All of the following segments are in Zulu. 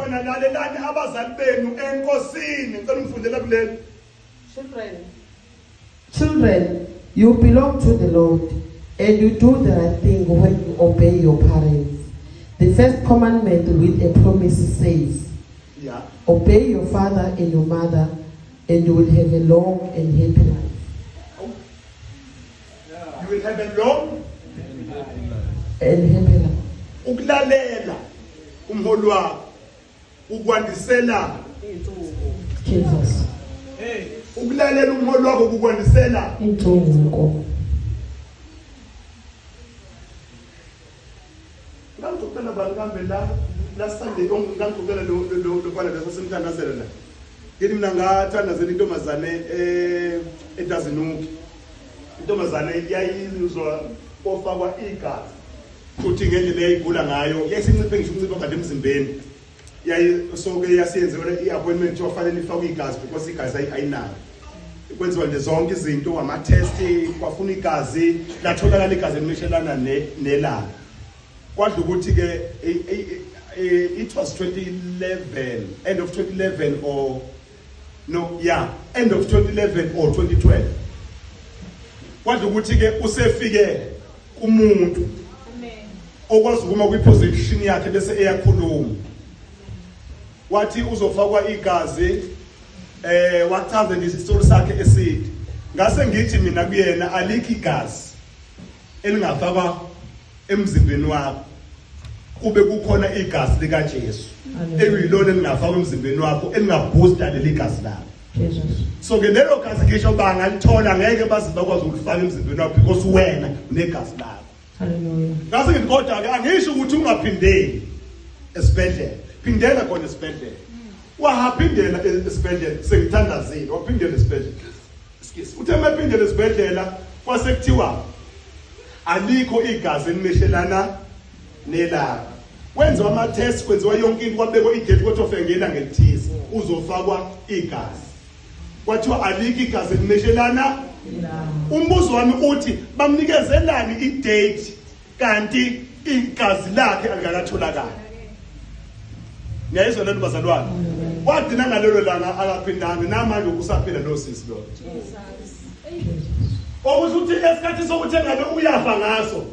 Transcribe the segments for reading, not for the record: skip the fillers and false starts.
Bantwana, lalelani abazali benu enkosini. Ngicela ungifundela kuleli. Children, you belong to the Lord, and you do the right thing when you obey your parents. The first commandment with a promise says, "Obey your father and your mother, and you will have a long and happy life." You will have a long And happy life. Ukulalela umholi wakho ukwandisela. Jesus. Ukulalela umholi wakho kukwandisela Insuku. Ngangixoxela bani kambe la last Sunday? Ngangixoxela lo lo bana lesasimthandazela la. Ngithi mina ngathandazela intombazane eDazinuki. Intombazane yayizwa kofakwa igazi futhi ngendlela eyayigula ngayo yayisinciphe ngisho ukuncipha kade emzimbeni. Yayisoke yasiyenziwe i-appointment, wafanele ifakwe igazi because igazi ayinalo. Kwenziwa nje zonke izinto, ama-test, kwafuna igazi, latholakala igazi elimishelana nelanga. Kwadla ukuthi-ke it was 2011, end of 2011 or no, yeah, end of 2011 or 2012. Kwadla ukuthi-ke usefike kumuntu okwazi ukuma kwiposition yakhe bese eyakhuluma, wathi uzofakwa igazi. Wachaza nje isitori sakhe eside. Ngase ngithi mina kuyena, alikho igazi elingafakwa emzimbeni wakho kube kukhona igazi likaJesu ekuyilona elingafakwa emzimbeni wakho elingaboosta leli gazi lakho. Jesus. So ke lelo gazi ngisho bangalithola, ngeke baze bakwazi ukulifaka emzimbeni wakho because wena unegazi lakho. Hallelujah. Ngase ngithi kodwa ke angisho ukuthi ungaphindeli esibhedlela, phindela khona esibhedlela. Waphindela esibhedlela, sengithandazile, waphindela esibhedlela. Excuse, uthe maphindela esibhedlela kwase kuthiwa alikho igazi elimishelana nelanga. Kwenziwa ama-test, kwenziwa yonke into, kwabekwa idate, kwathiwa fike ngelanga elithize uzofakwa igazi. Kwathiwa alikho igazi elimishelana. Umbuzo wami uthi bamnikezelani idate kanti igazi lakhe alikakatholakali? Ngiyayizwa lento, bazalwane. Wagcina ngalelo langa akaphindanga, namanje usaphila lo sisi lo. Okusho ukuthi esikhathi sokuthi engabe uyafa ngaso,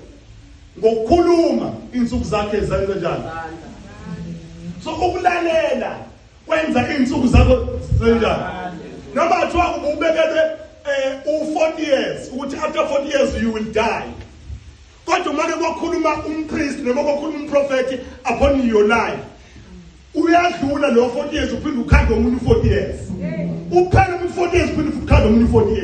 ngokukhuluma insuku zakhe zenze njani. So ukulalela kwenza insuku zakho zenjani. Noma kuthiwa ubekelwe u40 years, ukuthi after 40 years you will die, kodwa uma ke kwakhuluma umpriest noma kwakhuluma umprofeti upon your life, uyadlula lo 40 years, uphinde ukhande omunye u40 years, uphele umuntu 40 years, uphinde ukhande omunye u40 years.